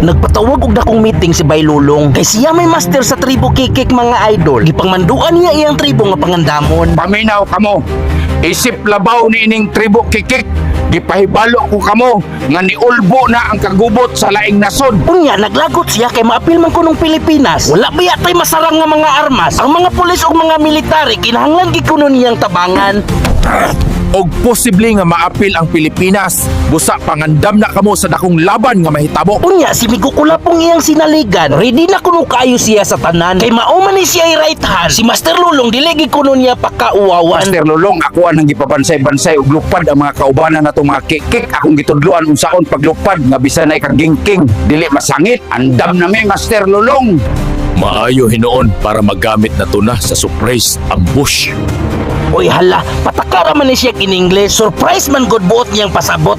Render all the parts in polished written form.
Nagpatawag og dakong meeting si Bay Lulong. Kay siya may master sa tribo Kikik, mga idol. Gipangmanduan niya iyang tribo nga pangandamon. Paminaw kamo. Isip labaw ni ining tribo Kikik. Gipahibalo ko kamo nga niulbo na ang kagubot sa laing nasod. Unya, naglagot siya kay maapil man kunong Pilipinas. Wala ba yatay masarang nga mga armas? Ang mga pulis ug mga military kinahanglan gid kuno niyang tabangan. Og posible nga maapil ang Pilipinas. Busa pangandam na kamo sa dakong laban nga mahitabo. Unya, si Migo Kulapong iyang sinaligan. Ready na kuno kaayo siya sa tanan. Kay mao man ni siya right hand. Si Master Lulong dili gid kuno niya pakauwawan. Master Lulong, ako ang gipabansay-bansay og lupad ang mga kaubanan nato mga Kikik. Akong gitudloan unsaon paglupad nga bisan ay kagingking dili masangit. Andam na mi, Master Lulong. Maayo hinuon para magamit na to na sa surprise ambush. Uy hala, patakara man ni siya in English. Surprise man gud buot niyang pasabot.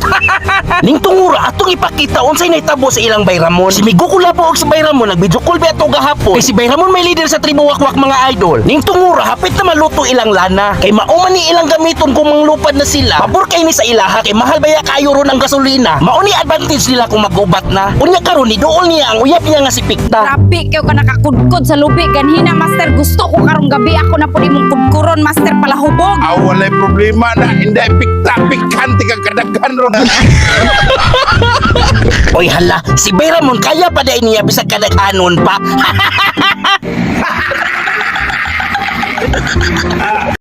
Ning tungura atong ipakita unsay nahitabo sa ilang Bayramon. Si Migo Kulapo og si Bayramon nag-video call ba ato gahapon. Kay si Bayramon may leader sa tribo Wakwak, mga idol. Ning tungura hapit na maluto ilang lana. Kay mao man ni ilang gamiton kung manglupad na sila. Pabor kay ni sa ilaha kay mahal baya kayo ron ang gasolina. Mao ni advantage nila kung magubat na. Unya karon ni duol niya ang uyab niya nga si Pikta. Grabe kayo ka nakakudkod sa lubi ganhina, Master. Gusto ko karong gabi ako na pud imong kudkuron, Master, palahubog. Aw, walay problema na. Hindi pikta pikante kang kadaghan ron. Oy hala, si Bayramon kaya pa dai niya bisag kadaghanon pa.